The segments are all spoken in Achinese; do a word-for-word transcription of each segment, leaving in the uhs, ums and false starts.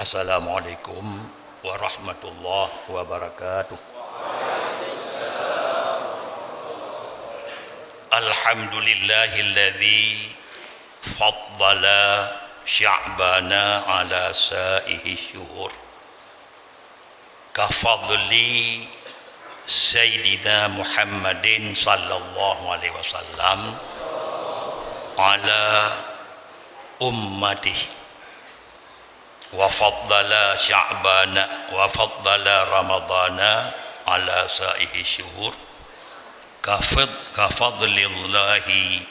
Assalamualaikum warahmatullahi wabarakatuh. Alhamdulillahilladzi faddala Sya'bana ala sa'ihi syuhur. Ka fadli Sayyidina Muhammadin sallallahu alaihi wasallam ala ummatihi. Wa faddala Sya'bana, wa faddala Ramadana ala sa'ihi syuhur. Ka fad-, ka fadlillahi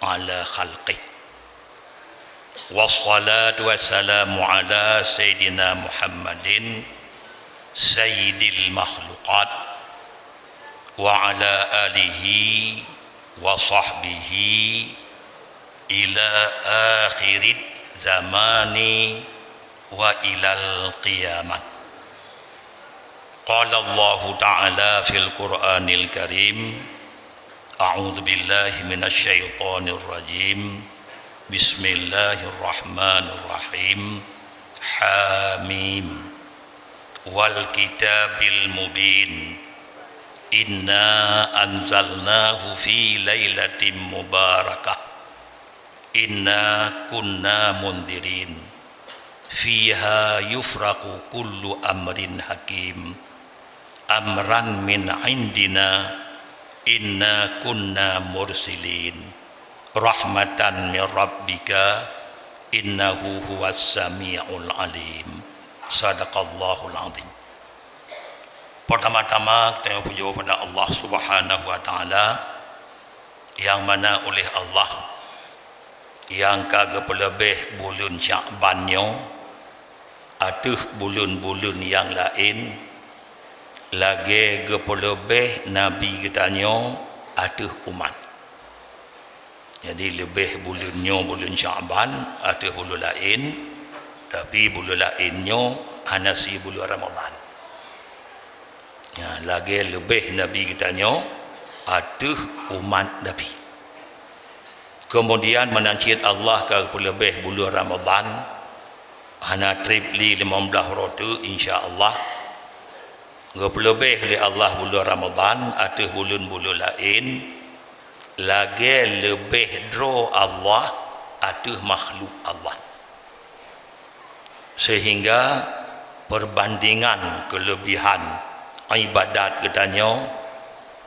ala khalqih. Wassalatu wassalamu ala Sayyidina Muhammadin Sayyidil makhluqat wa ala alihi wa sahbihi ila akhirid zamani wa ilal qiyamah. Qala Allahu ta'ala fil Qur'anil Karim, a'udzu billahi minasy syaithanir rajim. Bismillahirrahmanirrahim. Hamim. Wal kitabil mubin. Inna anzalnahu fi lailatin mubarakah. Inna kunna mundirin. Fiha yufraqu kullu amrin hakim. Amran min indina. Inna kunna mursilin. Rahmatan min rabbika. Innahu huwas samiul alim. Sadaqallahul azim. Pertama-tama, kita puja pada Allah Subhanahu wa Taala, yang mana oleh Allah nyang ka geupeuleubeh buleuen Sya'ban nyoe ateueh buleuen-buleuen nyang laén, lagée geupeuleubeh Nabi geutanyoe ateueh umat. Jadi, leubeh buleuen nyoe, buleuen Sya'ban, ateueh buleuen laén, tapi buleuen laén nyoe hana si buleuen Ramadhan. Ya, lagée leubeh Nabi geutanyoe ateueh umat Nabi. Keumudian, meunan cit Allah ka geupeuleubeh buleuen Ramadhan, hana treb lé limong blaih uroe teuk, insya Allah. Geupeuleubeh lé Allah buleuen Ramadhan ateueh buleuen-buleuen laén, lagée leubeh droe Allah ateueh makhluk Allah. Seuhingga perbandingan keuleubihan iébadat geutanyoe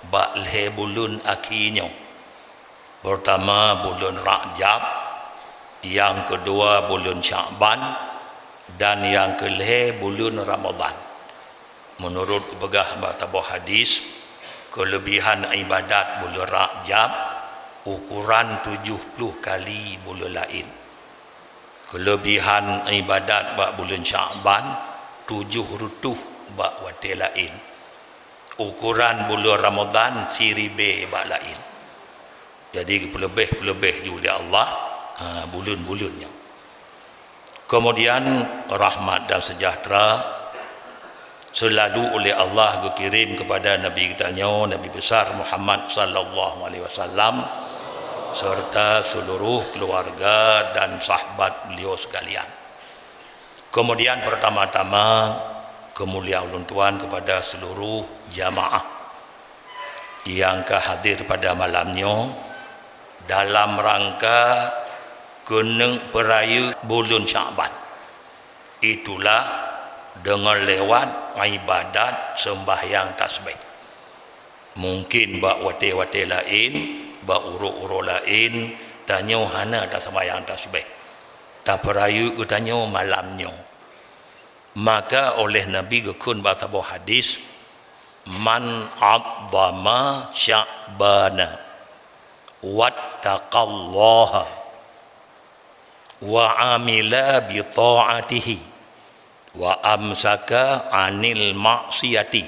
bak lhée buleuen akhé nyoe, peurtama buleuen Rajab, nyang keudua buleuen Sya'ban, dan nyang keulhée buleuen Ramadhan. Meunurot geupeugah bak saboh hadis, keuleubihan iébadat buleuen Rajab ukoran tujoh ploh kali buleuen laén. Keuleubihan iébadat bak buleuen Sya'ban tujoh reutôh bak watée laén. Ukoran buleuen Ramadhan siribée bak laén. Jadi, geupeuleubeh-peuleubeh ju lé Allah, ha, buleuen-buleuen nyoe. Keumudian, rahmat dan seujahteura seulalu uleh Allah geukirém keupada Nabi geutanyoe, Nabi Besar Muhammad sallallahu alaihi wasallam, seureuta seuluroh keuluwarga dan sahabat beliau sekalian. Keumudian, peurtama-tama, keumuliaan ulôn tuan keupada seuluroh jamaah nyang ka hadir pada malam nyoe dalam rangka keuneuk peurayeuk buleuen Sya'ban. Itulah deungon lewat iébadat seumbahyang tasbih. Mungken bak watée-watée laén, bak uroe-uroe laén, tanyoe hana taseumbahyang tasbih. Tapeurayeuk geutanyoe malam nyoe. Maka oleh Nabi geukheun bak saboh hadis, "Man 'azzama Sya'bana wattaqallaha wa 'amila bi tha'atihi wa amsaka 'anil ma'siyati,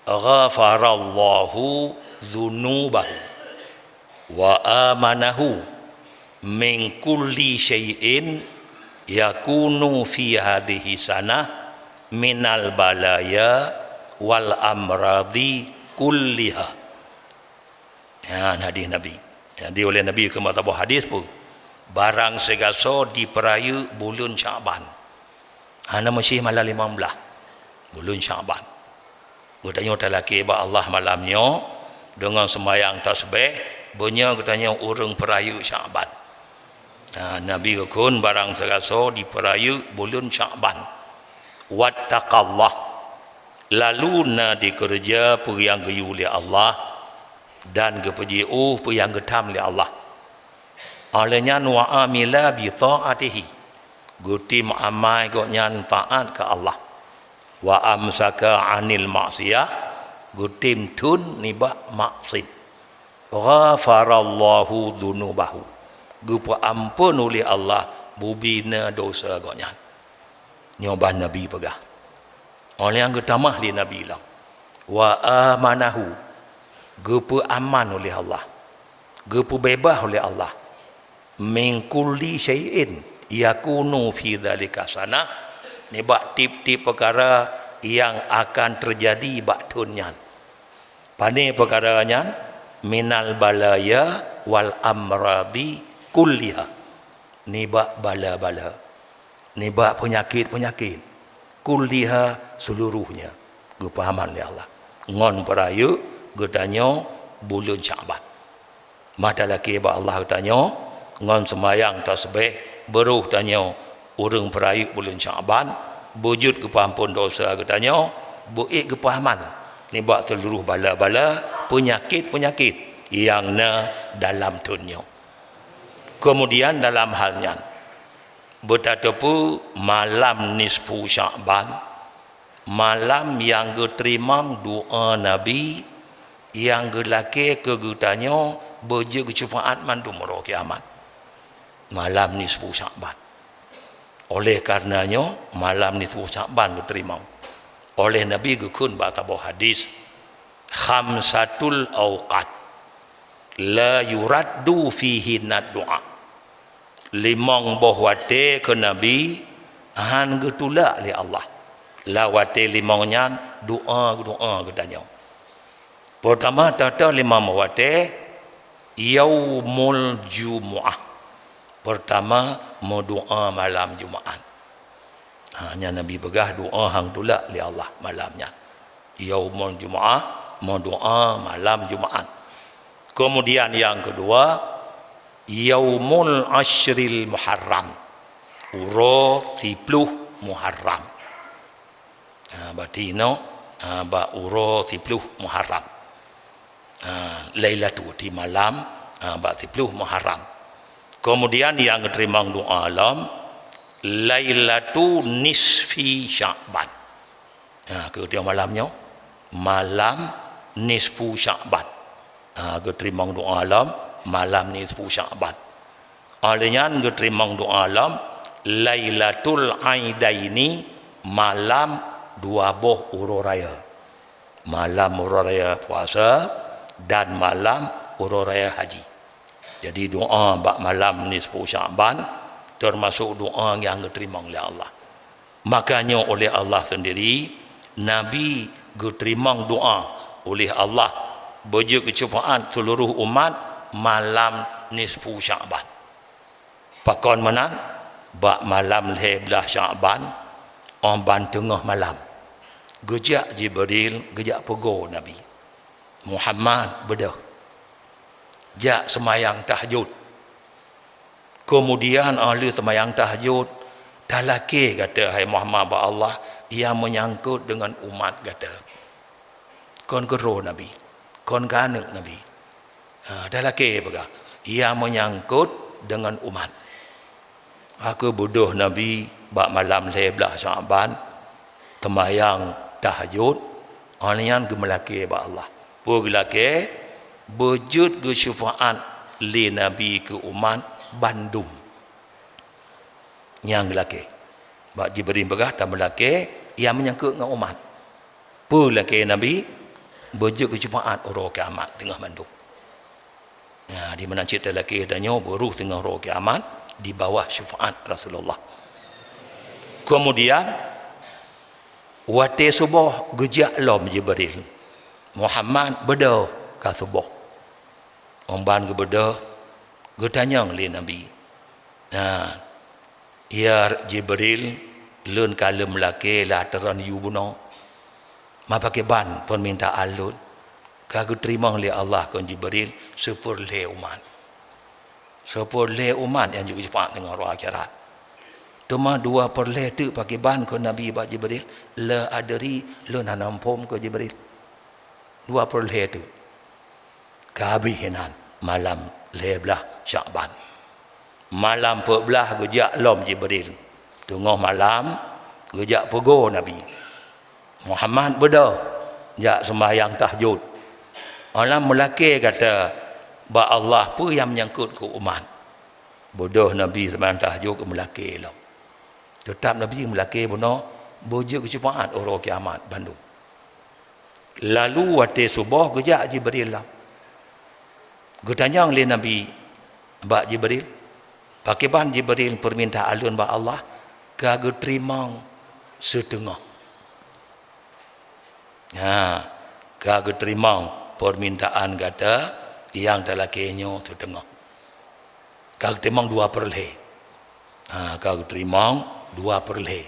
ghafarallahu dzunubahu wa amanahu min kulli syai'in yakunu fi hadhihi sanah minal balaya wal amradi kulliha." Ha, hadis Nabi. Jadi oleh Nabi keumat taboh hadis pun, barang sigasoe di peurayeuk buleuen Syakban. Hana meusi malam limong blah buleuen Syakban. Geutanyoe talakée bak Allah malam nyoe deungon seumayang tasbih, beunyoe geutanyoe ureuëng peurayeuk Syakban. Ha, Nabi geukheun barang sigasoe di peurayeuk buleuen Syakban. Wattaqallah. Lalu na dikeureuja peue nyang geuyue lé Allah dan geupeujiôh peue nyang geutham lé Allah. Óh lheueh nyan wa amila bi taatihi, geutem amai gobnyan taát keu Allah. Wa amsaka anil maksiyah, geutem thon nibak maksiat. Ghafarallahu dzunubahu, geupeuamphon uleh Allah bubena dosa gobnyan. Nyoe ban Nabi peugah. Óh lheueh nyan geutamah lé Nabi lom. Wa amanahu, geupeuaman uleh Allah, geupeubeubaih uleh Allah. Min kulli syai'in yakunu fi dzalika sanah, nibak tieb-tieb peukara nyang akan teujadi bak thon nyan. Pane peukara nyan? Minal balaya wal amradi kulliha, nibak bala-bala, nibak peunyakét-peunyakét, kulliha, seuluruhnya, geupeuaman lé Allah. Ngon peurayeuk geutanyoe buleuen Syakban. Mata lakée bak Allah geutanyoe ngon seumayang tasbih, beuroh tanyoe ureuëng peurayeuk buleuen Syakban, beujeuet geupeuamphon dosa geutanyoe, beuék geupeuaman nibak seuluruh bala-bala, peunyakét-peunyakét nyang na dalam thon nyoe. Keumudian dalam hal nyan, beutateupeue malam nisfu Syakban, malam nyang geuteurimong doa Nabi nyang geulakée keu geutanyoe beujeuet geusyeufaat mandum uroe kiamat. Malam nisfu Syakban. Oleh kareuna nyoe, malam nisfu Syakban geuteurimong. Oleh Nabi geukheun bak saboh hadis, "Khamsatul auqat la yuraddu fihinna du'a." Limong boh watée keu Nabi hán geutulak lé Allah. Lam watée limong nyan doa-doa geutanyoe. Peurtama, teuh-teuh limong boh watée, yaumul jumu'ah. Peurtama, meudoa malam Jumaat. Ha, nyan Nabi peugah doa hán geutulak lé Allah malam nyan. Yaumul Jumu'ah, meudoa malam Jumaat. Keumudian nyang keudua, yaumul asyril Muharram, uroe siploh Muharram. Ha, berarti inoe, ha, bak uroe siploh Muharram. Ha, Lailatu, di malam, ha, bak siploh Muharram. Keumudian nyang geuteurimong doa lom, Lailatu nisfi Sya'ban. Ha, keu tiep malam nyoe, malam nisfu Sya'ban. Ha, geuteurimong doa lom malam nisfu Sya'ban. Óh lheueh nyan geuteurimong doa lom Lailatul Aidaini, malam dua boh uroe raya. Malam uroe raya puasa dan malam uroe raya haji. Jadi doa bak malam nisfu Sya'ban teumasok doa nyang geuteurimong lé Allah. Maka nyoe oleh Allah sendiri, Nabi geuteurimong doa oleh Allah, beujeuet keu syeufaat seuluroh umat malam nisfu Sya'ban. Pakon meunan? Bak malam lhée blaih Sya'ban, óh ban teungoh malam, geujak Jibril geujak peugoe Nabi, "Muhammad, beudôh, jak seumayang tahajud." Keumudian óh lheueh seumayang tahajud, talakée gata, hai Muhammad, bak Allah nyang meunyangkot deungon umat gata. Kon keu droe Nabi, kon keu aneuëk Nabi. Ha, talakée peugah, nyang meunyangkot deungon umat. Ka keuh beudôh Nabi bak malam lhée blaih Sya'ban, seumayang tahajud, óh lheueh nyan geumeulakée bak Allah. Peue geulakée? Beujeuet geusyeufaat lé Nabi keu umat bandum. Nyang geulakée. Bak Jibril peugah, tameulakée nyang meunyangkot ngon umat. Peue lakée Nabi? Beujeuet keu syeufaat uroe kiamat teungoh mandum. Nah, di meunan cit talakée tanyoe beuroh teungoh uroe kiamat di bawah syeufaat Rasulullah. Keumudian, watée suboh geujak lom Jibril, "Muhammad, beudôh, ka suboh." Ban geubeudôh, geutanyong lé Nabi, "Na, ya Jibril, lôn ka lheueh meulakée lam atoran yue bunoe. Ma pakriban peumintaan lôn?" Ka geuteurimong lé Allah keu Jibril siper lhée umat. Siper lhée umat nyang jeuet keu syafaat teungoh uroe akhirat. Teuma dua per lhée teuk pakriban keu Nabi bak Jibril, "La adri, lôn hana muphom," keu Jibril. Dua per lhée teuk. Ka habéh inan malam lhée blaih Syakban. Malam peuet blaih geujak lom Jibril. Teungoh malam geujak peugoe Nabi. Muhammad beudôh jak seumayang tahajud. Malam meulakée gata bak Allah peue nyang meunyangkot keu umat. Beudôh Nabi seumayang tahajud meulakée lom. Teutab Nabi meulakée bunoe beujeuet keu syafaat uroe kiamat bandum. Lalu watée suboh geujak Jibril lom. Geutanyong lé Nabi bak Jibril, "Pakriban Jibril peumintaan lôn bak Allah?" "Ka geuteurimong siteungoh." Ha, ka geuteurimong peumintaan gata nyang talakée nyoe siteungoh. Ka geuteurimong dua per lhée. Ha, ka geuteurimong dua per lhée.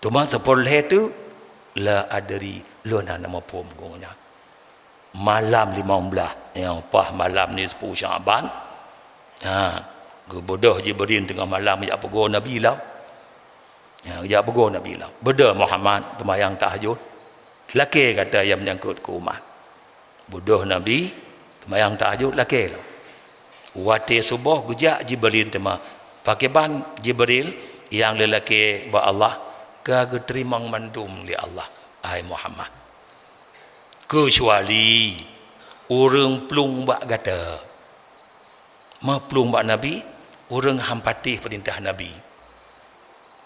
Teuma siper lhée teuk, "La adri, lôn hana muphom," keu nyan. Malam limong blaih, nyang paih malam nisfu Syakban, ha, geubeudôh Jibril teungoh malam jak peugoe Nabi lom. Ya, jak peugoe Nabi lom. Beudôh Muhammad seumayang tahajud. Lakée gata nyang meunyangkot keu umat. Beudôh Nabi seumayang tahajud lakée lom. Watée suboh geujak Jibril teuma. Pakriban Jibril nyang lheueh lakée bak Allah, "Ka geuteurimong mandum lé Allah, hai Muhammad. Keucuali ureuëng plueng bak gata." Meuplueng bak Nabi, ureuëng han patéh peurintah Nabi.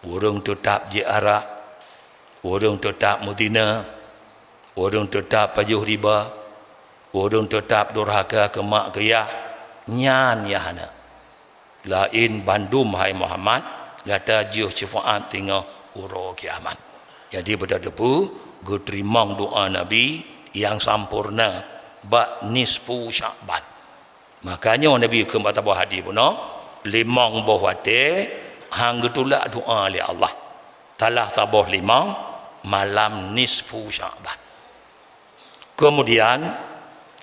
Ureuëng teutab jiarak, ureuëng teutab meuzina, ureuëng teutab pajoh riba, ureuëng teutab durhaka keu mak keu yah, nyan nyang hana. Laén bandum, hai Muhammad, gata jeuet syafaat teungoh uroe kiamat. Jadi, beutateupeue geuteurimong doá Nabi nyang sampoereuna bak nisfu Syakban. Maka nyoe Nabi kheun bak saboh hadis bunoe, limong boh watée han geutulak doá lé Allah. Salah saboh limong malam nisfu Syakban. Keumudian,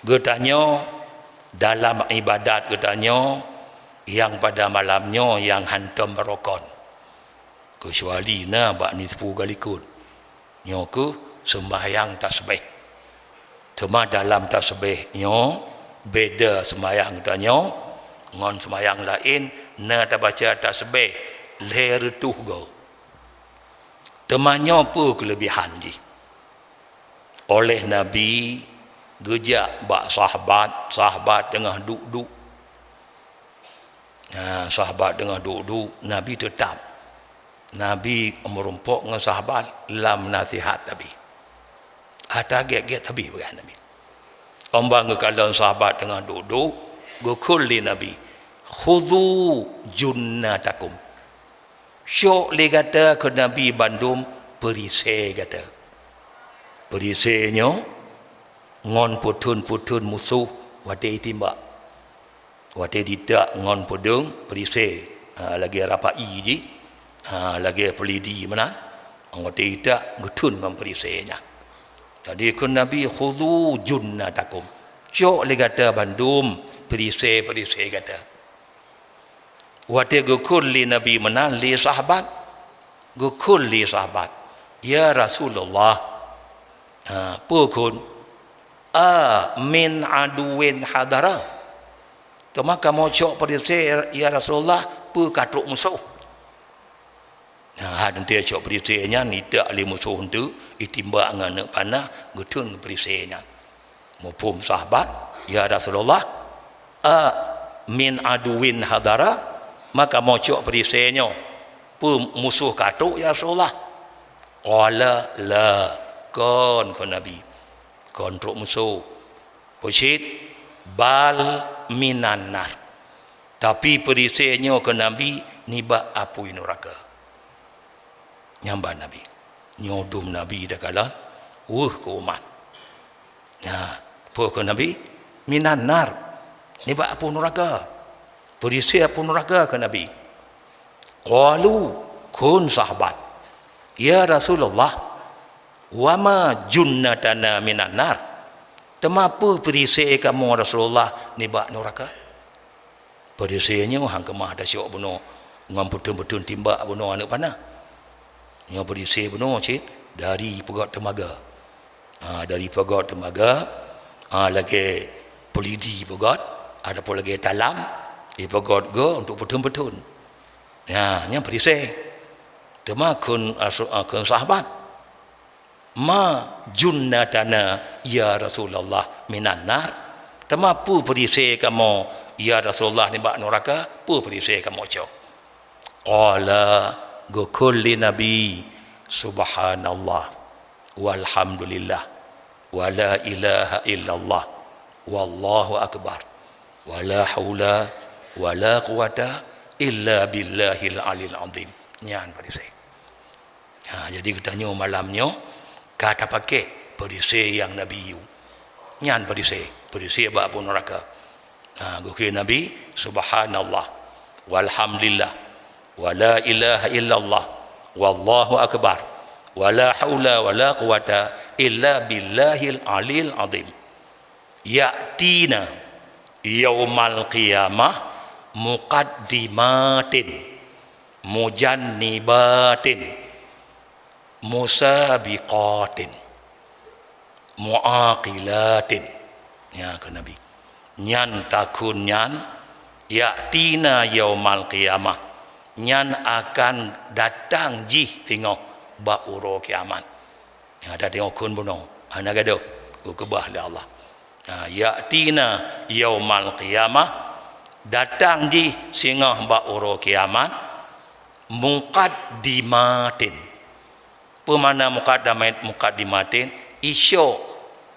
geutanyoe dalam iébadat geutanyoe nyang pada malam nyoe nyang hantom meurokon. Keucuali na bak nisfu galikot. Nyoe keuh seumbahyang tasbih. Teuma dalam tasbih nyoe beda seumbahyang tanyoe ngon seumbahyang laén, na tabaca tasbih lhée reutôh goe. Teuma nyoe peue keuleubihan jih? Óh lheueh Nabi geujak bak sahabat, sahabat teungoh duek-duek. Ha, sahabat teungoh duek-duek, Nabi teutab. Nabi meurumpok ngon sahabat lam naseuhat Nabi. Ata gét-gét Nabi peugah Nabi. Óh ban geukalon sahabat teungoh duek-duek, geukheun lé Nabi, "Khudhu junnatakum." Cok lé gata keu Nabi bandum perisée gata. Perisée nyoe ngon peutheun-peutheun musoh watée jitimbak. Watée jitak ngon peudeueng perisée, ha, lagée rapai jih, ha, lagée peulidi meunan, watée jitak geutheun ngon perisée nyan. Jadi kheun Nabi, "Khudhu junnatakum." Cok lé gata bandum perisée-perisée gata. Watée geukheun lé Nabi meunan lé sahabat, geukheun lé sahabat, "Ya Rasulullah," ha, peue kheun? "A min aduwin hadara?" Teuma kamoe cok perisée, "Ya Rasulullah," peue ka trok musoh? Nah, han teuntée cok perisée nyan, jitak lé musoh eunteuk, jitimbak ngon aneuk panah, geutheun perisée nyan. Muphom sahabat, "Ya Rasulullah, a min aduwin hadara?" Maka kamoe cok perisée nyoe, "Peue musoh ka trok, ya Rasulullah?" Qala, "La," kon, kheun Nabi, "Kon trok musoh." Peue cit, "Bal minan nar." Tapi perisée nyoe kheun Nabi nibak apui nuraka. Nyang ban Nabi. Nyoe dum Nabi takalon, weueh keu umat. Nyan, peue kheun Nabi? "Minan nar." Nibak apui nuraka. Peudisé apui nuraka keu Nabi. Qalu, kheun sahabat, "Ya Rasulullah, wa ma junnatana minan nar?" Teuma peue peudisé kamoe Rasulullah nibak nuraka? Peudisé nyoe han keumah tacok bunoe ngon peuteun-peuteun timbak bunoe aneuk panah. Nyoe peudisé bunoe cit dari peugöt teumaga. Ha, dari peugöt teumaga, ha, lagèe peulidi peugöt, ataupun lagèe talam, ipeugöt goe untuk peuteun-peuteun. Ha, nyan peudisé. Teuma kheun, ha, kheun sahabat, "Ma junnatana ya Rasulullah minan nar?" Teuma peue peudisé kamoe ya Rasulullah nibak nuraka? Peue peudisé kamoe cok? Qala, geukheun lé Nabi, "Subhanallah, walhamdulillah, wa la ilaha illallah, wallahu akbar, wa la haula wa la quwata illa billahil alil azim." Nyan peudisé. Ha, jadi geutanyoe malam nyoe ka tapakék peudisé nyang Nabi yue. Nyan peudisé, peudisé bak apui nuraka. Ha, geukheun Nabi, "Subhanallah, walhamdulillah, wa la ilaha illallah, wallahu akbar, wa la haula wa la quwata illa billahil alil azim." Ya'tina yaumal qiyamah muqaddimatin, mujannibatin, musabiqatin, muaqilatin. Nyan kheun Nabi. Nyan takheun nyan, ya'tina yaumal qiyamah. Nyan akan datang jih singoh bak uroe kiamat. Nyan, ada tengok kheun bunoe. Hana gadôh. Geukeubah lé Allah. Ha, ya'tina yaumal qiyamah. Datang jih singoh bak uroe kiamat. Muqaddimatin. Peue makna muqaddamat-, muqaddimatin? Icok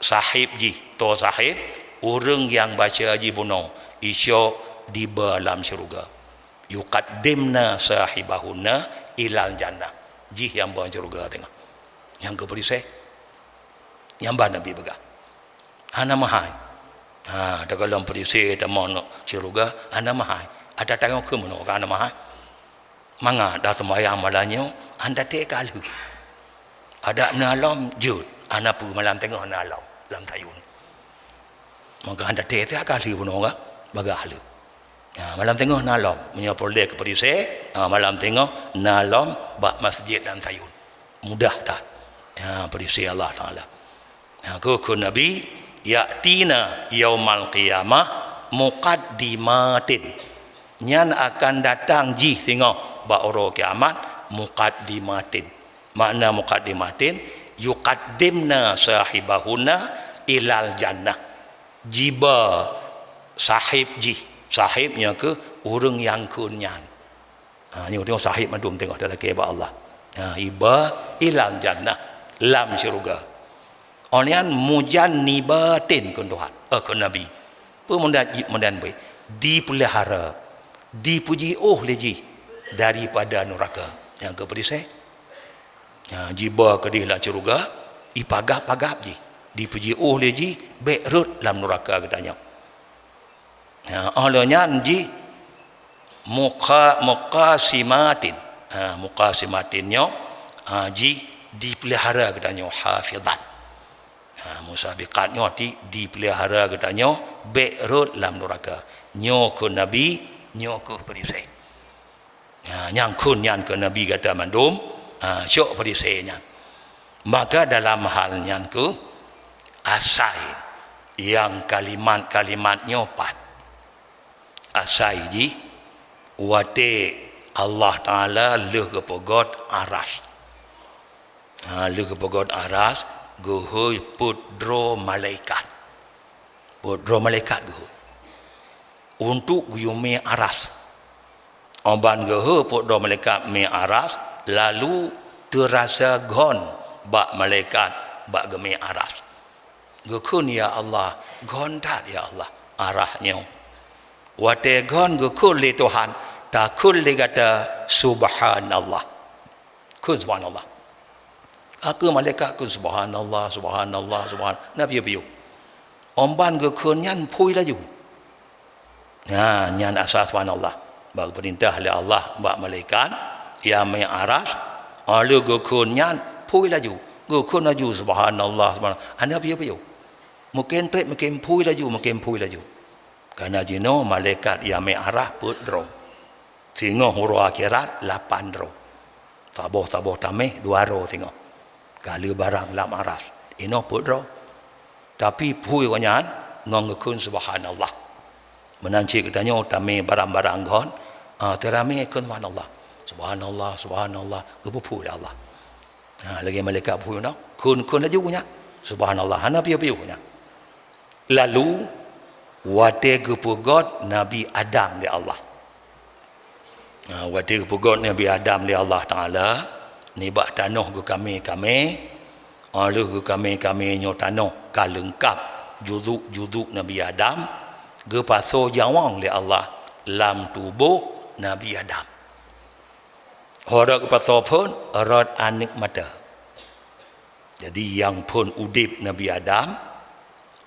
sahib jih, toe sahib, ureuëng nyang baca jih bunoe, icok diba lam syeuruga. Yuqaddimna sahibahunna ilal jannah. Jih nyang ba syeuruga teungoh. Nyang keu peudisé. Nyang ban Nabi peugah. Hana meuhai. Ha, takalon peudisé tamong syeuruga, hana meuhai. Ada tayong keu meunoe ka hana meuhai. Mangat dah seumayang malam nyoe, hana teuka lheueh. Adak meunan lom jeuet, hana peue malam teungoh na lom lam sayun. Maka hana teuka lheueh bunoe ka, bagah lheueh. Ha, malam teungoh na lom, meunyoe peureulée keu peudisé, ha, malam teungoh na lom bak masjid lam sayun. Mudah that. Ha, peudisé Allah Taala. Ha, keu, keu Nabi, "Ya'tina yaumal qiyamah muqaddimatin." Nyan akan datang jih singoh bak uroe kiamat muqaddimatin. Makna muqaddimatin, yuqaddimna sahibahunna ilal jannah. Jiba sahib jih. Sahib nyan keuh ureuëng nyang kheun nyan. Ha, nyoe tengok sahib mandum tengok talakée bak Allah. Ha, iba ilal jannah, lam syeuruga. Awaknyan mujannibatin keu Tuhan, eh, keu Nabi. Peue mudan, mudan bui? Dipeulihara, dipeujiôh lé jih daripada nuraka nyang keu peudisé. Ha, jiba keudeh lam syeuruga, ipagab-pagab jih, dipeujiôh lé jih, bék rhot lam nuraka geutanyoe. Ha, óh lheueh nyan jih muqa-, muqasimatin. Ha, muqasimatin nyoe, ha, jih dipeulihara geutanyoe hafizat. Ha, musabiqat nyoe arti dipeulihara geutanyoe bék rhot lam nuraka. Nyoe kheun Nabi, nyoe kheun peudisé. Ha, nyang kheun nyan keu Nabi gata mandum, ha, cok peudisé nyan. Maka dalam hal nyan keuh asai nyang kalimat-kalimat nyoe pat. Asai jih watée Allah Taala lheueh geupeugöt Arasy. Ha, lheueh geupeugöt Arasy, geuhôi peuet droe malaikat. Peuet droe malaikat geuhôi. Untuk geuyue mé Arasy. Óh ban geuhôi peuet droe malaikat mé Arasy, lalu teurasa gon bak malaikat bak geumé Arasy. Geukheun, "Ya Allah, gon that, ya Allah, Arasy nyoe." Watée gon geukheun lé Tuhan, takheun lé gata, "Subhanallah." Kheun, "Subhanallah." Ka kheun malaikat kheun, "Subhanallah, subhanallah, subhan-," na piôh-piôh. Óh ban geukheun nyan phui laju. Nah, nyan asai subhanallah. Bak geupeurintah lé Allah bak malaikat, ya mé aras, óh lheueh geukheun nyan, phui laju. Geukheun laju, subhanallah, subhanallah. Hana piôh-piôh. Mungken trép, mungken phui laju, mungken phui laju. Karena jinoe malaikat ya mé aras peuet droe. Singoh uroe akhirat lapan droe. Saboh-saboh taméh dua droe singoh. Ka le barang lam aras. Inoe peuet droe. Tapi phui gobnyan ngon geukheun subhanallah. Meunan cit geutanyoe tamé barang-barang gon, ah, teuramé kheun subhanallah. Subhanallah, subhanallah, geupeu-phui lé Allah. Ha, lagèe malaikat phui nyoe, kheun-kheun laju nyan. Subhanallah, hana piôh-piôh nyan. Lalu, watèe geupeugöt Nabi Adam lé Allah. Ha, watèe geupeugöt Nabi Adam lé Allah Taala, nibak tanoh geukamé-kamé, óh lheueh geukamé-kamé nyoe tanoh ka leungkap juzuk-juzuk Nabi Adam, geupasoe jawöng lé Allah lam tuboh Nabi Adam. Ho rot geupasoe phon, rot aneuk mata. Jadi, nyang phon udép Nabi Adam,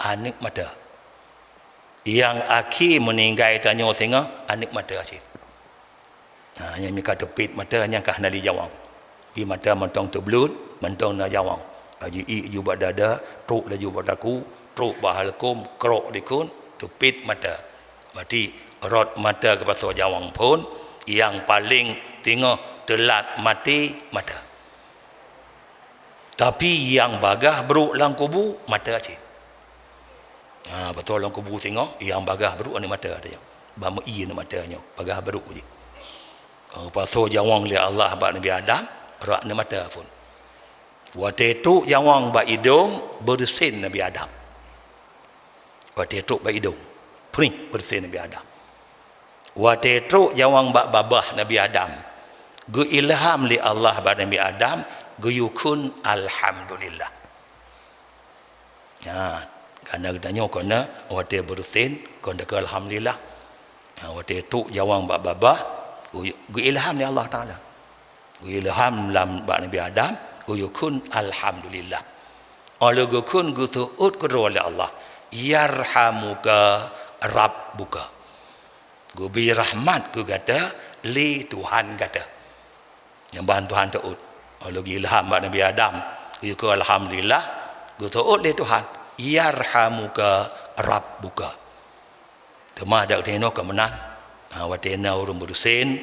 aneuk mata. Nyang akhé meuninggai tanyoe singoh, aneuk mata cit. Ha, nyang meuka teupet mata, nyang ka hana lé jawöng. Pi mata mantong teubleut, mantong na jawöng. Ka jiék ju bak dada, trok laju bak takue, trok bak halkom, krok dikon, teupet mata. Berarti rot mata geupasoe jawöng phon, nyang paleng singoh teulat maté mata. Tapi nyang bagaih brok lam kubu, mata cit. Ha, beutôi lam kubu singoh, nyang bagaih brok aneuk mata teuh. Bak meu-ie aneuk mata nyoe, bagaih brok jih. Ha, geupasoe jawöng lé Allah bak Nabi Adam, rot aneuk mata phon. Watèe trok jawöng bak idong, beureusen Nabi Adam. Watèe trok bak idong, prih beureusen Nabi Adam. Watèe trok jawöng bak babah Nabi Adam, geuilham lé Allah bak Nabi Adam, geuyue kheun alhamdulillah. Ha, karena geutanyoe kon na watèe beureusen, kon takheun alhamdulillah. Ha, watèe trok jawöng bak babah, geu-, geuilham lé Allah Taala. Geuilham lam bak Nabi Adam, geuyue kheun alhamdulillah. Óh lheueh geukheun geuseuôt keudroe lé Allah, "Yarhamuka rabbuka." Geubri rahmat keu gata lé Tuhan gata. Nyang ban Tuhan teuôt. Óh lheueh geuilham bak Nabi Adam, geuyue kheun alhamdulillah, geuseuôt lé Tuhan, "Yarhamuka rabbuka." Teuma dak teunoe ka meunan. Ha, watèe na ureueng beureusen,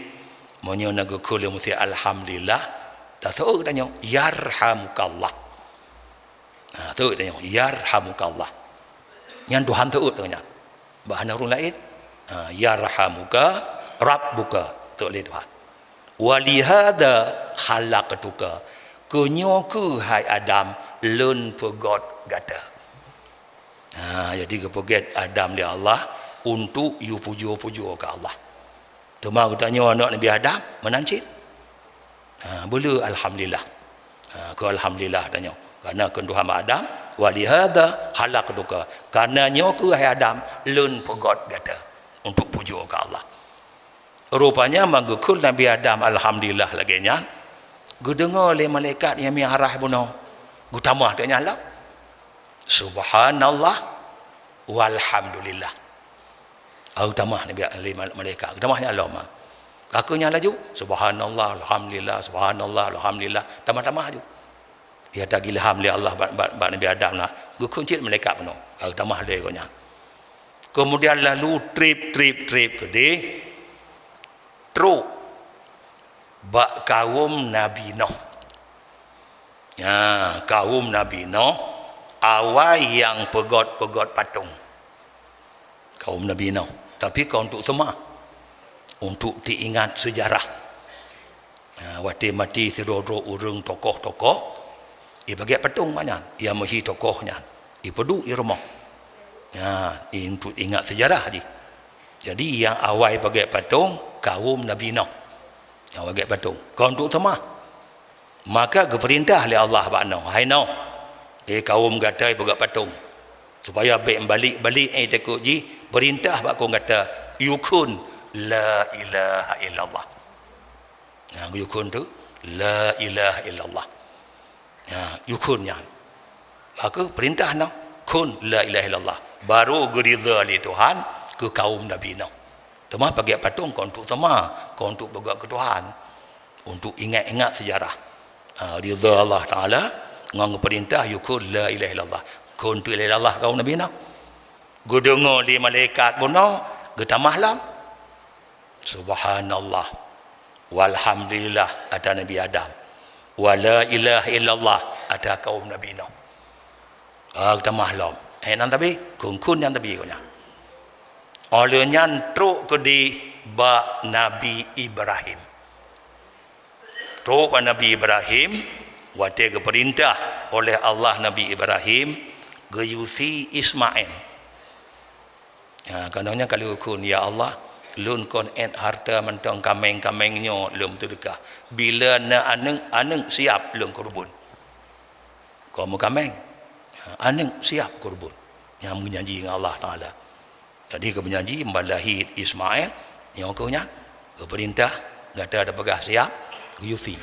meunyoe na geukheun lé manusia alhamdulillah, taseuôt tanyoe, "Yarhamukallah." Ha, seuôt tanyoe, "Yarhamukallah." Nyan Tuhan seuôt tanyoe. Bah hana ureueng laén. Ha, "Yarhamuka rabbuka." Seuôt lé Tuhan. "Wa lihadza khalaqtuka." Keu nyoe kheueh, hai Adam, lôn peugöt gata. Ha, jadi geupeugöt Adam lé Allah untuk yue pujoe-pujoe keu Allah. Teuma geutanyoe aneuk Nabi Adam, meunan cit. Ha, beuleu alhamdulillah. Ha, keu alhamdulillah tanyoe. Karena keu Tuhan bak Adam, "Wa lihadza khalaqtuka." Karena nyoe kheueh, hai Adam, lôn peugöt gata untuk pujoe keu Allah. Rupanya, ban geukheun Nabi Adam alhamdulillah lagèe nyan, geudeungoe lé malaikat nyang mi'raj bunoe. Geutamah teuk nyan lom. Subhanallah walhamdulillah. Au tamah Nabi, lé mal-, malaikat. Tamah nyan lom, ha. Ka kheun nyan laju, "Subhanallah, alhamdulillah, subhanallah, alhamdulillah." Tamah-tamah laju. Ya, tailham lé Allah bak, bak, bak Nabi Adam na. Geukheun cit malaikat bunoe. Ka tamah lé gobnyan. Kemudian lalu trép, trép, trép keudéh. Trok bak kawöm Nabi Nuh. Nya, kawöm Nabi Nuh, awai nyang peugöt-peugöt patong. Kawöm Nabi Nuh. Tapi kon untuk seumah. Untuk teuingat seujarah. Ha, watèe maté sidroe-droe ureueng tokoh-tokoh, ipeugöt patong bak nyan, nyang meuhi tokoh nyan, ipeuduek di rumoh. Ha, untuk ingat seujarah jih. Jadi, nyang awai peugöt patong, kawöm Nabi Nuh. Nyang awai peugöt patong. Kon untuk seumah. Maka geupeurintah lé Allah bak Nuh, "Hai Nuh, eh, kawöm gata ipeugöt patong, supaya bèk meubalek-balek, eh, takot jih, peurintah bak kawöm gata, yue kheun, 'La ilaha illallah.'" Nah, geuyue kheun tu, "La ilaha illallah." Nah, yue kheun nyan. Maka peurintah Nuh, kheun, "La ilaha illallah." Baru geuridha lé Tuhan keu kawöm Nabi Nuh. Teuma pakai patong kon untuk teuma, kon untuk peugah keu Tuhan, untuk ingat-ingat sejarah. Ha, ridha Allah Taala ngon geupeurintah yue kheun la ilaha illallah. Kheun tu la ilaha illallah kaum Nabi Nuh. Geudeungoe lé malaikat bunoe, geutamah lom. Subhanallah. Walhamdulillah ata Nabi Adam. Wa la ilaha illallah ata kaum Nabi Nuh. Ah, geutamah lom. Eh, nyan Nabi, kheun-kheun nyan Nabi kheun nyan. Óh lheueh nyan trok keudeh bak Nabi Ibrahim. Trok bak Nabi Ibrahim, watée geupeurintah oleh Allah Nabi Ibrahim geuyue sie Ismail. Ha, keunoe nyan ka lheueh kheun, "Ya Allah, lôn kon ét hareuta mantong kaméng-kaméng nyoe lôn teudeukah. Bila na aneuëk, aneuëk siab lôn keureubeuen." Kon meukaméng, ha, aneuëk siab keureubeuen. Nyang meujanji ngon Allah Taala. Jadi, geumeujanji, ban lahé Ismail, nyoe keuh nyan, geupeurintah, gata tapeugah siab, geuyue sie.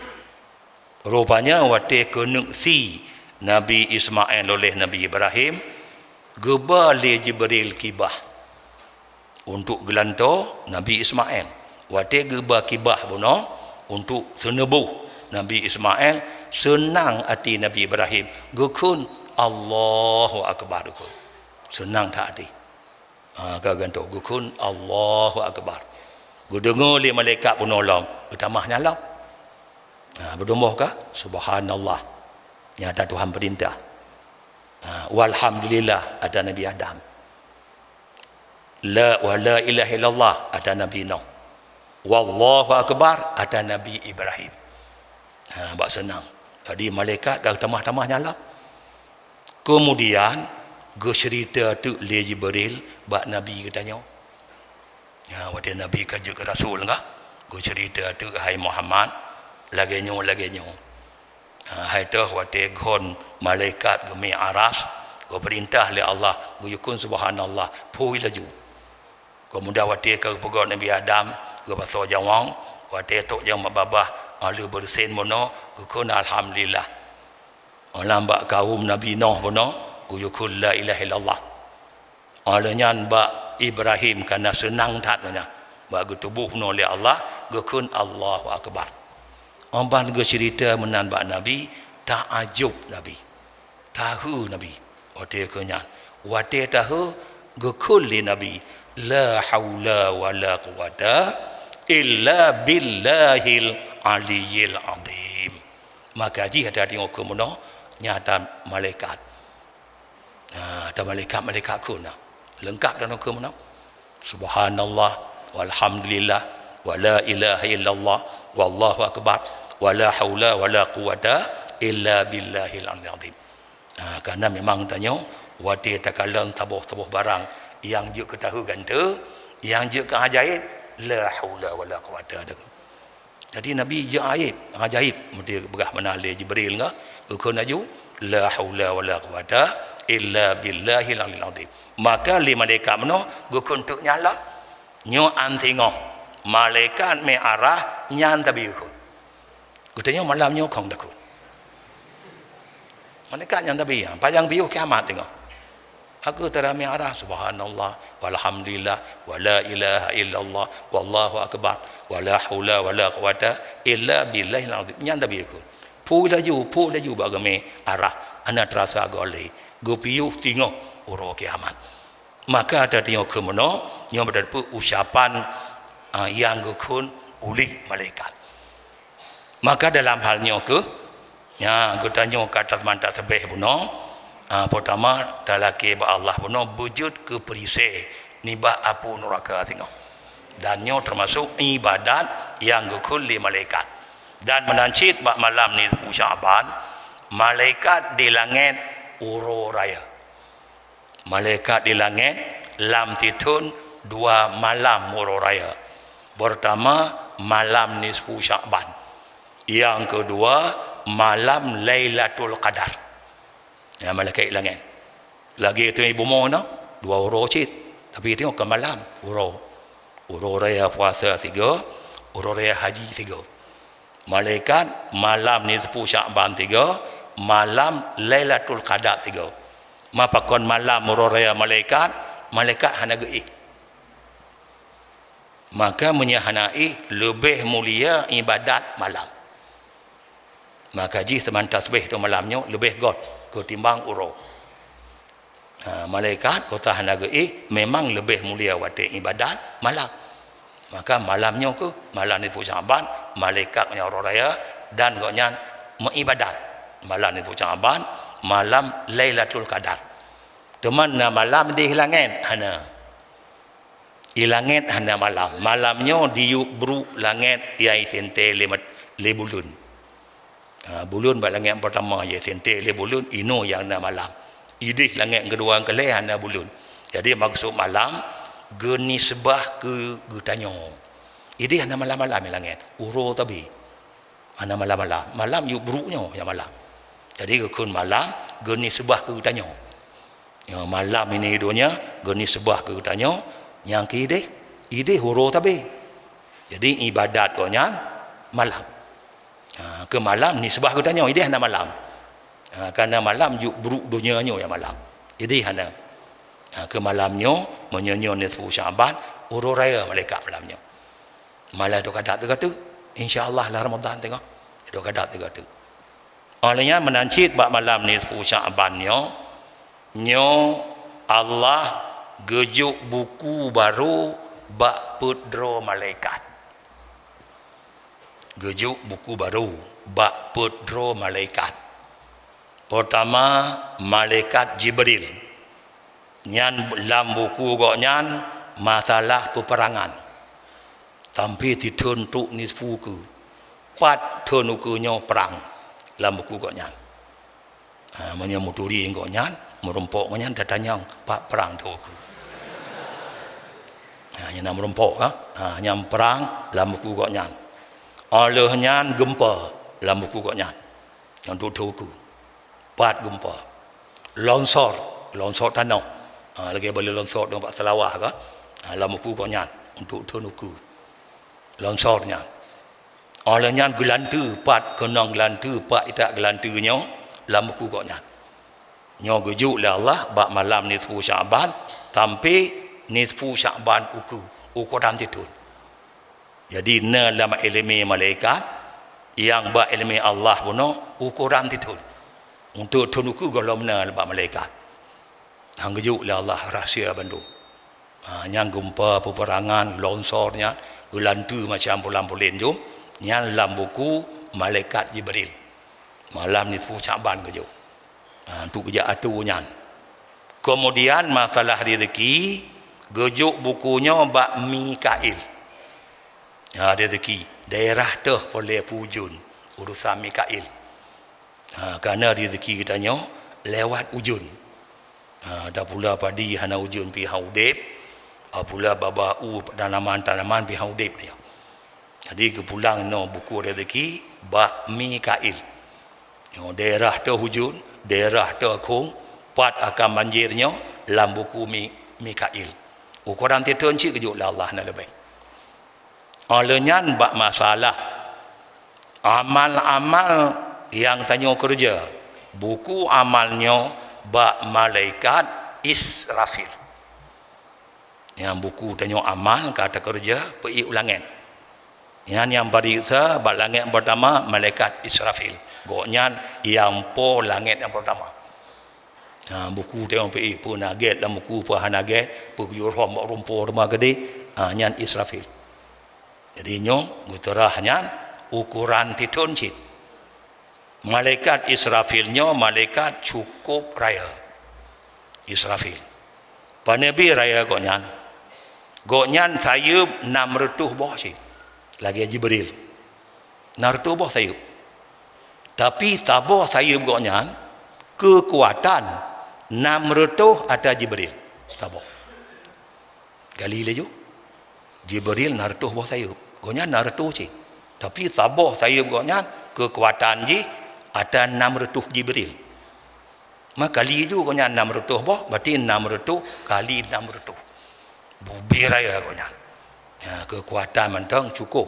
Rupanya, watée keuneuk sie Nabi Ismail oleh Nabi Ibrahim, geuba lé Jibril kibah untuk geulantoe Nabi Ismail. Watée geuba kibah bunoe untuk seuneuboh Nabi Ismail, seunang até Nabi Ibrahim, geukheun, "Allahu Akbar," geukheun. Seunang that até. Ha, ka gantoe geukheun, "Allahu Akbar." Geudeungoe lé malaikat bunoe lom, geutamah nyan lom. Ha, beudôh boh ka, "Subhanallah." Nyata Tuhan peurintah. Ha, "Walhamdulillah" ata Nabi Adam. La, "Wa la ilaha illallah" ata Nabi Nuh. "Wallahu Akbar" ata Nabi Ibrahim. Ha, bak seunang. Jadi malaikat ka geutamah-tamah nyan lom. Keumudian, geuceurita teuk lé Jibril bak Nabi geutanyoe. Ya, watée Nabi ka jeuet keu rasul ka, geuceurita teuk, "Hai Muhammad, lagée nyoe, lagée nyoe." Ha, hai toh watée gon malaikat geumi aras, geupeurintah lé Allah, geuyue kheun, "Subhanallah," phui laju. Keumudian watée ka geupeugöt Nabi Adam, geupasoe jawöng, watée trok jawöng bak babah, óh lheueh beureusen bunoe, geukheun, "Alhamdulillah." Óh lheueh bak kaum Nabi Nuh bunoe, geuyue kheun, "La ilaha illallah." Óh lheueh nyan bak Ibrahim, kana seunang that nyan, bak geutuboh bunoe lé Allah, geukheun, "Allahu Akbar." Óh ban geuceurita meunan bak Nabi, taajub Nabi. Tahe Nabi. Watée keu nyan, watée tahe geukheun lé Nabi, "La haula wa la quwwata illa billahil aliyyil azim." Maka jih ata deungoe keu meunoe, nyata malaikat. Nah, ata malaikat-malaikat kheun na. Leungkap deungoe keu meunoe. Subhanallah, walhamdulillah, wa la ilaha illallah, wallahu akbar, wa la haula wa la quwwata illa billahil aliyyil azim. Ha, karena memang tanyoe watée takalon saboh-saboh barang nyang jeuet keu tahe gante, nyang jeuet keu ajaéb, la haula wa la quwwata. Jadi Nabi jeuet aib, ajaib, meuti geupeugah meunan lé Jibril ngon geukheun laju, "La haula wa la quwwata illa billahil aliyil azim." Maka lé malaikat meunoe geukheun teuk nyan lom. Nyoe an singoh, malaikat mi'raj nyan tabi geukheun. Geutanyoe malam nyoe khong takot. Malaikat nyan tabi, ha, panyang piôh kiamat teungoh. Aku tara mi'raj, subhanallah, walhamdulillah, wa la ilaha illallah, wallahu akbar, wa la haula wa la quwwata illa billahil azim. Nyan tabi aku. Pui laju, pui laju bak geumi arah, hana terasa golé. Geupiôh teungoh uroe kiamat. Maka ata deungoe keu meunoe, nyoe bak teupeue ucapan, a, nyang geukheun uléh malaikat. Maka dalam hal nyoe keuh, nya, geutanyoe ka taseumanta seubeh bunoe, a, peurtama, talakée bak Allah bunoe beujeuet keu perisée nibak apui nuraka singoh. Dan nyoe teumasok iébadat nyang geukheun lé malaikat. Dan meunan cit bak malam nisfu Sya'ban, malaikat di langét uroe raya. Malaikat di langét lam sithon dua malam uroe raya. Peurtama, malam nisfu Sya'ban. Nyang keudua, malam Lailatul Qadar. Ya, malaikat di langét. Lagée tu ibu mo na, dua uroe cit. Tapi itu ke malam, uroe. Uroe raya puasa tiga, uroe raya haji tiga. Malaikat malam nisfu Sya'ban tiga, malam Lailatul Qadar tiga. Ma pakon malam uroe raya malaikat, malaikat hana geuéh. Maka meunyoe hana éh, leubeh mulia ibadat malam. Maka jih teuma tasbih tu malam nyoe leubeh göt keutimbang uroe. Ha, malaikat kota hana geuéh memang leubeh mulia watée ibadat malam. Maka malam nyoe keuh malam nisfu Sya'ban, malaikat nyoe uroe raya dan gobnyan meuibadat. Malam nisfu Sya'ban, malam Lailatul Qadar. Teuma na malam di langét hana. Di langét hana malam. Malam nyoe diyueb brok langét nyang iseuntée lé mat-, lé buleuen. Ha, buleuen bak langét peurtama nyang iseuntée lé buleuen, inoe nyang na malam. Idéh langét keudua keulhée hana buleuen. Jadi maksud malam geunisbah keu geutanyoe. Idéh hana malam-malam di langét, uroe tabé. Hana malam-malam. Malam yub brok nyoe nyang malam. Jadi geukheun malam geunisbah keu geutanyoe. Nyoe malam ini donya geunisbah keu geutanyoe nyang keu idéh, idéh uroe tabé. Jadi ibadat gobnyan malam. Ha, keu malam nisbah geutanyoe, idéh hana malam. Ha, karena malam yub brok donya nyoe nyang malam. Idéh hana. Ha, keu malam nyoe, meunyoe nyoe nisfu Sya'ban, uroe raya malaikat malam nyoe. Malam tu ka dat teuka teuk. Insya Allah lah Ramadan teungoh. Tu ka dat teuka teuk. Óh lheueh nyan meunan cit bak malam nisfu Sya'ban nyoe, nyoe Allah geujok buku barô bak peuet droe malaikat. Geujok buku barô bak peuet droe malaikat. Peurtama, malaikat Jibril. Nyan lam buku gobnyan masalah peuperangan. Sampoe sitheun trok nisfu ukeue. Pat theun ukeue nyoe prang lam buku gobnyan. Ha, meunyoe meuturi gobnyan, meurumpok gobnyan tatanyong, pat prang theun ukeue. Ha, nyan na meurumpok ka? Ha, nyan prang lam buku gobnyan. Óh lheueh nyan geumpa lam buku gobnyan. Nyang duek theun ukeue. Pat geumpa. Longsor, longsor tanoh. Ha, lagée balée longsor teuma bak Seulawah ka. Ha, lam buku gobnyan untuk theun ukeue. Longsor nyan. Óh lheueh nyan geulanteue, pat keunong geulanteue, pat itak geulanteue nyoe lam buku gobnyan. Nyoe geujok lé Allah bak malam nisfu Sya'ban sampoe nisfu Sya'ban ukeue, ukoran sitheun. Jadi na lam iéleumé malaikat, nyang bak iéleumé Allah bunoe ukoran sitheun. Untuk theun ukeue gohlom na bak malaikat. Nyang geujok lé Allah rahsia bandum. Ha, nyang geumpa, peuperangan, longsor nyan, geulanteue macam pulan-pulen jom, nyan lam buku malaikat Jibril. Malam nisfu Sya'ban geujok. Ha, untuk geujak atô nyan. Keumudian masalah rezeki, geujok buku nyoe bak Mikail. Ha, rezeki daerah teuh peureulée peuujeuen, urusan Mikail. Ha, karena rezeki geutanyoe lewat ujeuen. Ha, tapula padi hana ujeuen pih han udeb, ha, pula baba u tanaman-tanaman pih han udeb nyoe. Jadi geupulang inoe buku rezeki bak Mikail. Nyoe daerah teuh ujeuen, daerah teuh akhong, pat akan banjir nyoe lam buku Mi-, Mikail. Ukoran sitheun cit geujok lé Allah na leubeh. Óh lheueh nyan bak masalah amal-amal nyang tanyoe keureuja, buku amal nyoe bak malaikat Israfil. Nyang buku tanyoe amal ka takeureuja peuék u langét. Nyan nyang pariksa bak langét peurtama malaikat Israfil. Gobnyan nyang po langét nyang peurtama. Ha, buku tanyoe peuék, peue na gét lam buku, peue hana gét, peue geuyue rhom bak rumpok teuma keudeh, ha, nyan Israfil. Jadi nyoe geuteurah nyan ukoran sitheun cit. Malaikat Israfil nyoe malaikat cukôp raya. Israfil. Pane bi raya gobnyan? Gobnyan sayeuep nam reutôh boh cit. Lagée Jibril. Nam reutôh boh sayeuep. Tapi saboh sayeuep gobnyan keukuatan nam reutôh ata Jibril. Saboh. Gali laju. Jibril na reutôh boh sayeuep. Gobnyan na reutôh cit. Tapi saboh sayeuep gobnyan keukuatan jih ata nam reutôh Jibril. Maka laju gobnyan nam reutôh boh, berarti nam reutôh kali nam reutôh. Bubé raya gobnyan. Ha, keukuatan mantong cukôp.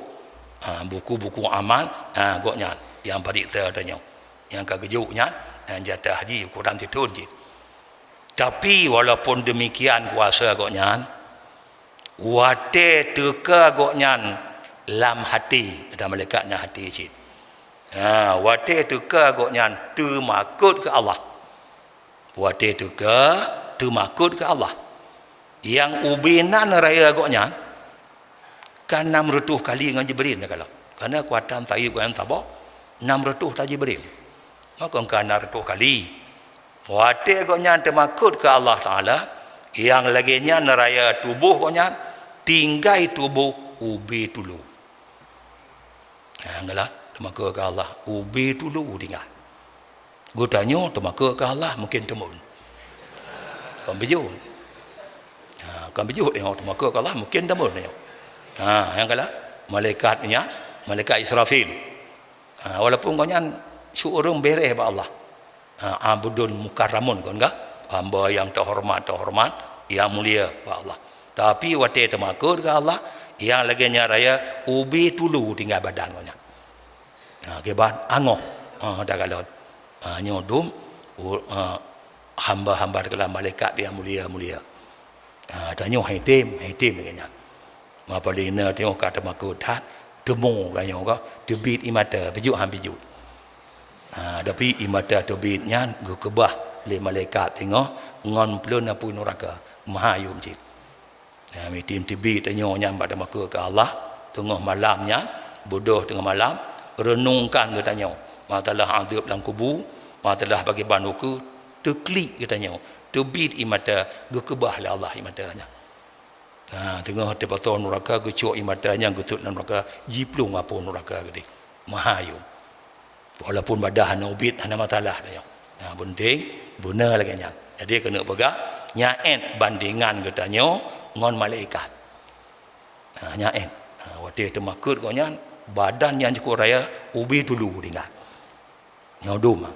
Ha, buku-buku amal, ha, gobnyan nyang pariksa tanyoe. Nyang ka geujok nyan, ha, jatah jih ukoran sitheun cit. Tapi walaupun demikian kuasa gobnyan, Watée teuka gobnyan lam hati, ada malaikat nyang hati cit. Ha, watée teuka gobnyan teumakot keu Allah. Watée teuka teumakot keu Allah. Nyang ubé nan raya gobnyan ka nam reutôh kali ngon Jibril na kalon. Karena keukuatan sayeup gobnyan saboh, nam reutôh that Jibril. Maka ka nam reutôh kali. Watée gobnyan teumakot keu Allah Taala, nyang lagée nyan raya tuboh gobnyan, tinggai tuboh ubé tulô. Ha, galak teumakot keu Allah, ubé tulô tinggai. Geutanyoe teumakot keu Allah mungken teumon. Kon beujeuet. Ha, kon beujeuet nyoe teumakot keu Allah mungken teumon nyoe. Ha, nyang galak malaikat nyan, malaikat Israfil. Ha, walaupun gobnyan su ureuëng bereh bak Allah. Ha, abdun mukarramun kon ka? Hamba nyang teuhoreumat, teuhoreumat, nyang mulia bak Allah. Tapi watée teumakot keu Allah, nyang lagée nyan raya ubé tulô tinggai badan gobnyan. Ha, kiban angoh. Ha, takalon. Ha, nyoe dum, u-, ha, hamba-hamba teukeula malaikat nyang mulia-mulia. Ha, tanyoe hai tem, hai tem lagée nyan. Ma paleng na tanyoe ka teumakot that, teumô ka nyoe ka, teubiet ie mata, beujeuet han beujeuet. Ha, tapi ie mata teubiet nyan geukeubah lé malaikat singoh ngon pleuen apui nuraka, meuhayom cit. Ha, mitem teubiet tanyoe nyan bak teumakot keu Allah, teungoh malam nyan, beudôh teungoh malam, reunungkan geutanyoe masalah adeueb lam kubu, masalah pakriban ukeue, teuklik geutanyoe, teubiet ie mata, geukeubah lé Allah ie mata nyan. Ha, teungoh teupasoe nuraka, geucok ie mata nyang geutot lam nuraka, jiplueng apui nuraka keudeh. Meuhayom. Walaupun badan hana ubit, hana masalah tanyoe. Ha, penting beuna lagée nyan. Jadi keuneuk peugah, nyan ét bandengan geutanyoe ngon malaikat. Ha, nyan ét. Ha, watée teumakot gobnyan, badan nyang cukôp raya, ubé tulô tinggai. Nyoe dum.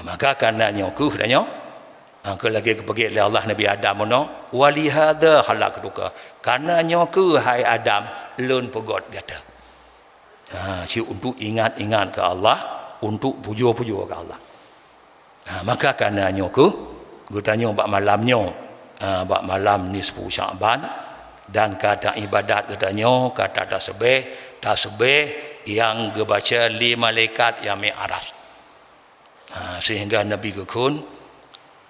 Maka kana nyoe kheueh tanyoe, ha, keu lagée geupeugét lé Allah Nabi Adam bunoe, "Wa li hadza khalaqtuka." Kana nyoe kheueh, hai Adam, lôn peugét gata. Ha, cit untuk ingat-ingat keu Allah, untuk pujoe-pujoe keu Allah. Ha, maka kana nyoe kheueh geutanyoe bak malam nyoe, ha, bak malam nisfu Sya'ban, dan ka taibadat geutanyoe, ka tatasbeh, tasbeh nyang geubaca lé malaikat nyang mé aras. Ha, sehingga Nabi geukheun,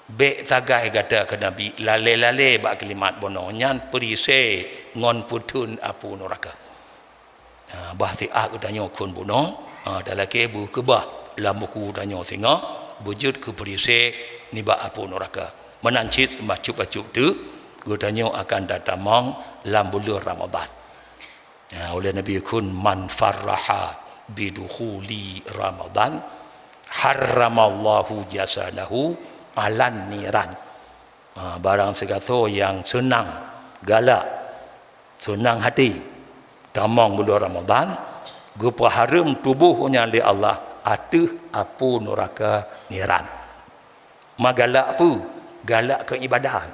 "Bék sagai gata keu Nabi lalée-lalée bak kalimat bunoe nyan, peurisée ngon peutheun apui nuraka." Ha, bah siat geutanyoe kheun bunoe, ha, talakée beukeubah lam buku tanyoe singoh, beujeuet keu peurisée nibak apui nuraka. Meunan cit bacut-bacut teuk, geutanyoe akan tatamong lam buleuen Ramadhan. Ha, ulée Nabi kheun, "Man farraha bidukhuli Ramadan, harramallahu jasadahu 'alan niran." Ha, barang sigasoe nyang seunang, galak, seunang hati, tamong buleuen Ramadhan, geupeuhareuem tuboh nyan lé Allah ateueh apui nuraka niran. Ma galak peue? Galak keu ibadat.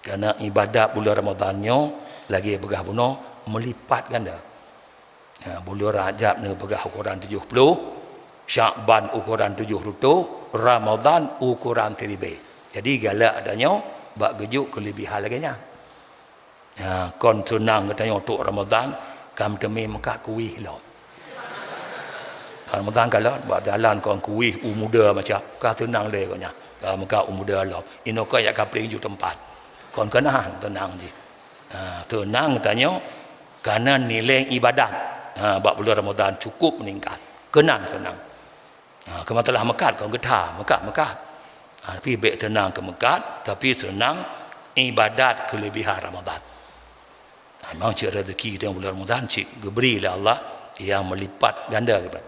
Karena ibadat buleuen Ramadhan nyoe lagée peugah bunoe meulipat ganda. Ha, buleuen Rajab neupeugah ukoran tujoh ploh, Syakban ukoran tujoh reutôh, Ramadhan ukoran siribée. Jadi galak tanyoe bak geujok keuleubihan lagée nyan. Ha, kon seunang geutanyoe trok Ramadhan, ka meuteumé meukat kueh lom. Ramadhan kalon, bak jalan kon kueh u muda macam, ka seunang lé gobnyan. Ka meukat u muda lom. Inoe kon jak kapling ju teumpat. Kon keunan seunang jih. Ha, seunang tanyoe kana nilai ibadat. Ha, bak buleuen Ramadhan cukup meuningkat. Keunan seunang. Ha, keu masalah meukat kon geuta, meukat, meukat. Ha, tapi bék seunang keu meukat, tapi seunang ibadat keuleubihan Ramadhan. Ha, memang cit rezeki tanyoe buleuen Ramadhan cit geubri lé Allah nyang meulipat ganda geubat.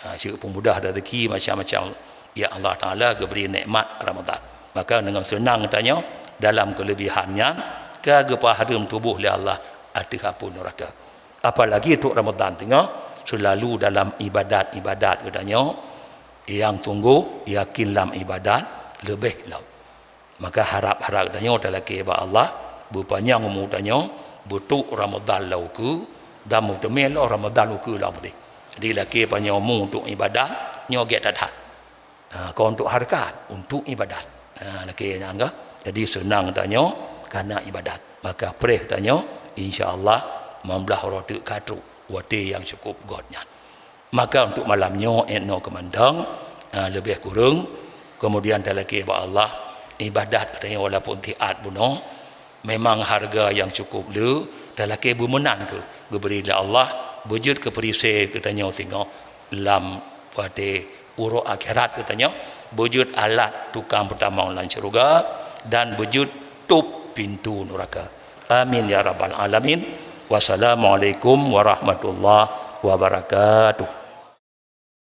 Ha, cit peumudah rezeki macam-macam nyang Allah Taala geubri nikmat Ramadhan. Maka deungon seunang tanyoe dalam keuleubihan nyan ka geupeuhareuem tuboh lé Allah ateueh apui nuraka. Apalagi trok Ramadhan teungoh seulalu dalam ibadat-ibadat geutanyoe, nyang sunggoh yakin lam ibadat leubeh lom. Maka harab-harab geutanyoe talakée bak Allah, beupanyang umu tanyoe, beutrok Ramadhan lam ukeue, dan meuteumé lom Ramadhan ukeue lom udeh. Jadi lakée panyang umu untuk ibadat, nyoe gét that-that. Ha, kon untuk hareukat, untuk ibadat. Ha, lakée nyan ka. Jadi seunang tanyoe, kana ibadat. Maka preh tanyoe, insya Allah, mamblah uroe teuk ka trok watée nyang cukup göt nyan. Maka untuk malam nyoe, eh, noe keumandang, ah, leubeh kureueng, kemudian talakée bak Allah, ibadat tanyoe walaupun tiat bunoe, memang hareuga nyang cukup le, talakée beumeunan keu geubri lé Allah, beujeuet keu perisée geutanyoe singoh lam watée uroe akhirat geutanyoe, beujeuet alat tukang peutamong lam syeuruga, dan beujeuet tôp pintoe nuraka. Amin ya rabbal alamin. Wassalamualaikum warahmatullahi wabarakatuh.